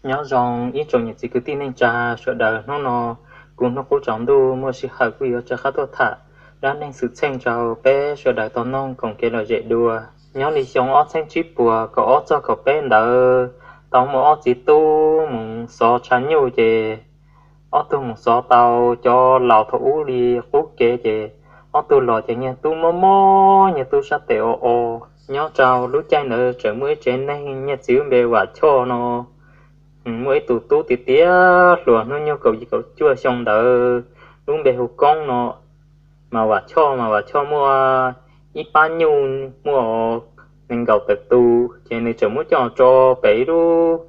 Nyob zoo ib tsoom niam txiv kwv tij neej tsa sawv daws, hnub no kuv Hnub Qub Tsaus Ntuj muaj sij hawm kuj yuav rov qab tuaj tham dab neeg xwm txheej rau peb sawv daws tau noog koom kev lom zem dua. Nyob li xyoo ob txheeb tsib puas kaum ob txog kaum peb ntawd, tau muaj ob txiv tub mus xov tshav nyuj ces ob tug mus xov tau cov laus thaum ub li qub kev ces ob tug los ces niag tub mob mob, niag tub sab tes o o. Nyob rau lub caij ntawd tseem muaj ib tsev neeg nyiaj txiv lub npe Vam Choj no, muaj ib tug tub tiav tiav hluas hnub nyoog kaum yim kaum cuaj xyoo ntawd, lub npe hu Koob no. Mas Vam Choj mas Vam Choj muaj ib pab nyuj muaj nees nkaum tawm tus ces nws tseem muab coj tso pem ib lub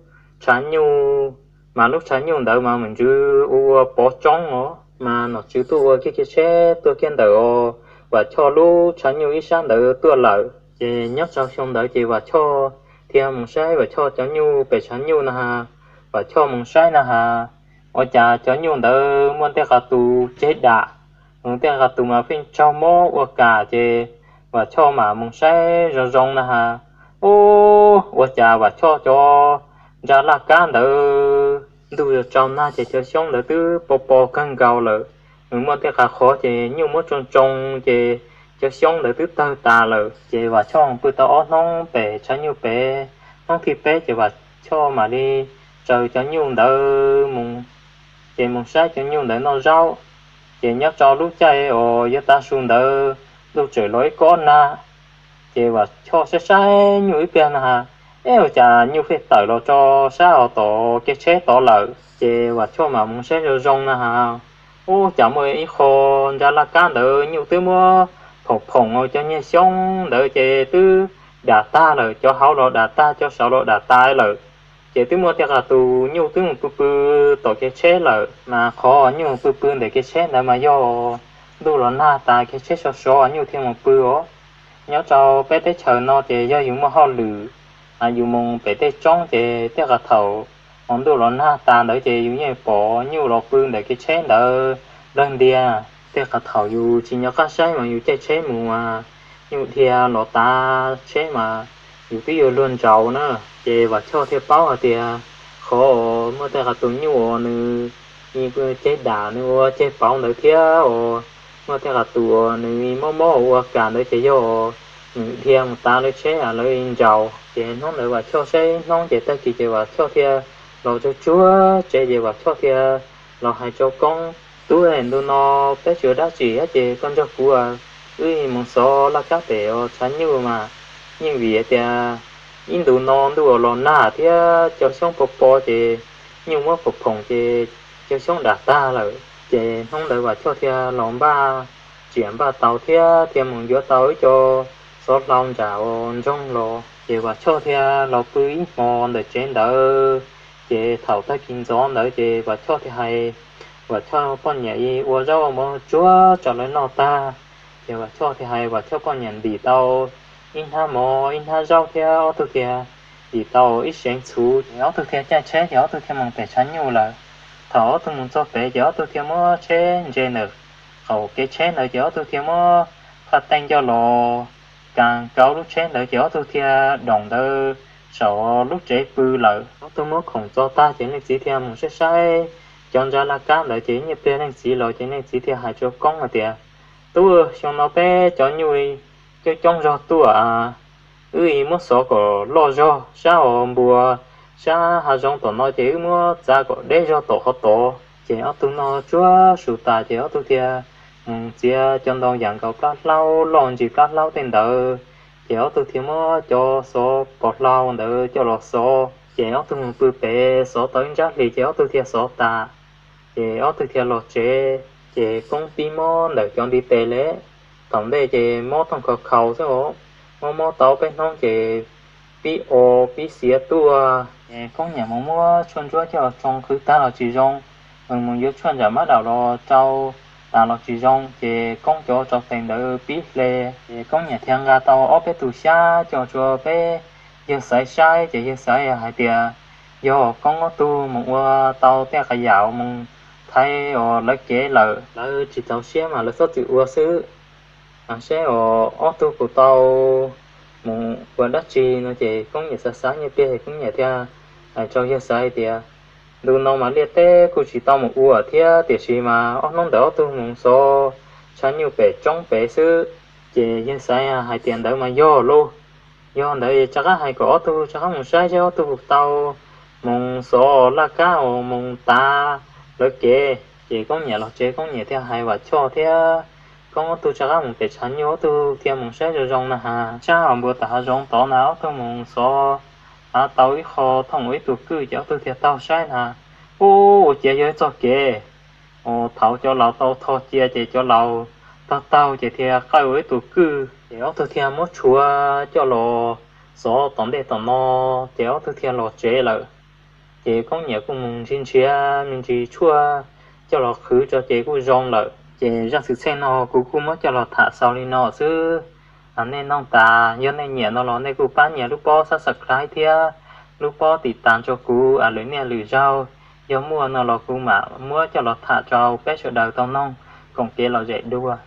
tshav nyuj, mas lub tshav nyuj ntawd mas meem ntsws ua ua pov tsoob os, mas nom tswv tuaj ua kiag kiag tsheb tuaj kiag ntawm os Vam Choj lub tshav nyuj ib sab ntawd tuaj lawm. Ces nyob rau xyoo ntawd ces Vam Choj thiaj mus saib Vam Choj cov nyuj pem tshav nyuj na has. Vam Choj mus saib na has, ua cas cov nyuj ntawd muaj tej qhov tus ceg dam, mus tej qhov tus mas pheej tsaug mob ua kam ces Vam Choj mam mus saib zoo zoo na has. Ub, ua cas Vam Choj cov ntsa laj kab ntawd ntuj yuav tsaus nag ces cov xyoob ntawd twb po po kawg nkaus lawm, nws muaj tej qhov qhov ces nyuj muab tsoo tsoo ces cov xyoob ntawd twb tawg tas lawm. Ces Vam Choj pw tau ob hnub pem tshav nyuj pem, hnub thib peb ces Vam Choj mam li tsaws cov nyuj ntawd mus, ces mus saib cov nyuj ntawd noj zaub. Ces nyob rau lub caij uas yuav tav su ntawd ntuj tseem los ib kob nag, ces Vam Choj saib saib nyuj ib pliag na has, eb ua cas nyuj pheej tawm los tso sab os tom kev tsheb tod lawm. Ces Vam Choj mam mus saib zoo zoo na has, ub cas muaj ib qho ntsa laj kab ntawd nyuj twb muab phoom phoom cov niag xyoob ntawd ces twb dam tag lawm, cov hauv los dam tag cov saud los dam tas lawm. Ces twb muaj tej qhov tus nyuj twb mus pw pw tom kev tsheb lawm, mas qhov nyuj mus pw pw ntawm kev tsheb ntawd mas yog ntuj los nag tas kev tsheb sov sov nyuj thiaj mus pw os. Nyob rau peb teb chaws no ces yog yus muaj hauj lwm, yus mus pem tej roob ces tej qhov thaum ntuj los nag tas ntawd ces yus yeej pom nyuj los pw ntawm kev tsheb ntawd lawg ntiag. Tej qhov thaum yus tsis nco qab saib mas yus caij tsheb mus, nyuj dhia los tav tsheb mas yus twb yuav luag ntsaus na. Ces Vam Choj thiaj paub hais tias qhov uas muaj tej qhov tus nyuj uas nws ceg dam nws ua ceg pauv ntawd thiab uas muaj tej qhov tus uas nws mob mob ua kam ntawd ces yog nws dhia mus tav lawv tsheb lawv ntsaus. Ces hnub ntawd Vam Choj saib hnub ces tag kis ces Vam Choj thiaj los tsuag tsuag tsev ces Vam Choj thiaj los hais rau Koob, tub, ntu no peb tsis ua dab tsi ces koj nrog kuv, wb mus xov laj kab pem tshav nyuj mas, yeej vim tias ib ntu no ntuj los nag thiab cov xyoob po po ces nyuj muab phoom phoom ces cov xyoob dam tag lawm. Ces hnub ntawd Vam Choj thiaj los npaj tsiam npaj taus thiab thiaj mus yuav tau ib co xov hlau nram ua ntsoog los. Ces Vam Choj thiaj los pw ib hmo ntawm tsev ntawd. Ces thaum tag kis ntxov ntawd ces Vam Choj thiaj hais Vam Choj poj niam ua zaub ua mov tsuag tso lawv noj tag. Ces Vam Choj thiaj hais Vam Choj poj niam ntim tau ib hnab mov ib hnab zaub thiab ob tug thiaj ntim tau ib seev txhuv. Ces ob tug thiaj caij tsheb ces ob tug thiaj mus pem tshav nyuj lawm. Thaum ob tug mus txog pem ces ob tug thiaj muab tsheb ntse ntawm qaum kev tsheb ntawd ces ob tug thiaj muab phaj teej coj los kas kaus lub tsheb ntawd ces ob tug thiaj doom ntawd saum lub tsev pw lawm. Ob tug muab khoom txo tag ces leej txiv thiaj mus saib saib cov ntsa laj kab ntawd ces nyiaj pliag leej txiv los ces leej txiv thiaj hais rau Koob hais tias, tub, xyoo no peb cov nyuj coob coob zog tuaj, wb muab xov kom loj zog sab os npua, sab hav zoov tom no ces wb muab txav kom deb zog tom qhov tod. Ces ob tug noj tsuag su tas ces ob tug thiaj mus txiav cov ntoo yam nkaus plab hlaub loj ntsis plab hlaub tej ntawd. Ces ob tug thiaj muab cov xov pos hlau ntawd coj los xov. Ces ob tug mus pw pem xov tau ib ntsab hlis ces ob tug thiaj xov tas. Ces ob tug thiaj los tsev. Ces Koob pib mob ntawm cov ntiv tes le. Thaum ntej ces mob thooj khaus khaus xwb os, mob mob tau peb hnub ces pib o pib xiav tuaj. Ces Koob niam mus muab tshuaj ntsuab coj los tsoo qhwv tag los tsis zoo, mus yuav tshuaj ntsam mab daum los rau tas los tsis zoo, ces Koob cov tsau tes ntawd pib hle. Ces Koob niam thiaj nqa tau ob peb tus xyab coj tso peb yawg Xaiv saib, ces yawg Xaiv hais tias yog Koob ob tug mus ua tau tej qas yam mus thaiv os lawv kev lawm, lawv tsis txaus siab mas lawv txhob txwm ua xwb. Seb os ob tug puas tau mus ua dab tsi no. Ces Koob niam xav xav nyiaj pliag, Koob niam thiaj Hais rau yawg Xaiv hais tias, ntu no mas liaj teb kuj tsis tau mus ua thiab, tiam sis mas ob hnub ntawd ob tug mus xov tshav nyuj pem roob pem xwb. Ces yawg Xaiv hais tias ntawd mas yog lauj, yog ntawd rov qab hais kom ob tug rov qab mus saib seb ob tug tau mus xov laj kab uas mus tav lawv kev. Ces Koob Nyiam los tsev, Koob Nyiam thiaj hais Vam Choj thiab Koob ob tug rov qab mus pem tshav nyuj, ob tug thiaj mus saib zoo zoo na has, sab hauv npua tom hav zoov tod na, ob tug mus xov av tau ib qho thooj ua ib tug kwj, ces ob tug thiaj taug saib na, ub, ua ciav yog ib txoj kev uas thaud cov laus tau tho cia, ces cov laus taug taug ces thiaj qawj ua ib tug kwj, ces ob tug thiaj muab tshuav coj los xov tom ntej tom no, ces ob tug thiaj los tsev lawm. Ces Koob Nyiam kuj mus nrhiav nrhiav me ntsis tshuaj coj los qhwv tso ces kuj zoo lawm. Ces zaj xwm txheej no kuv kuj muab coj los tham xaus li no xwb. Nej noog tas, yog nej nyiam no los nej kuj pab nias lub pob subscribe thiab lub pob tim tas rau kuv, lwm niaj lwm zaug yog muaj no los kuv mam muab coj los tham rau peb sawv daws tau noog koom kev lom zem dua.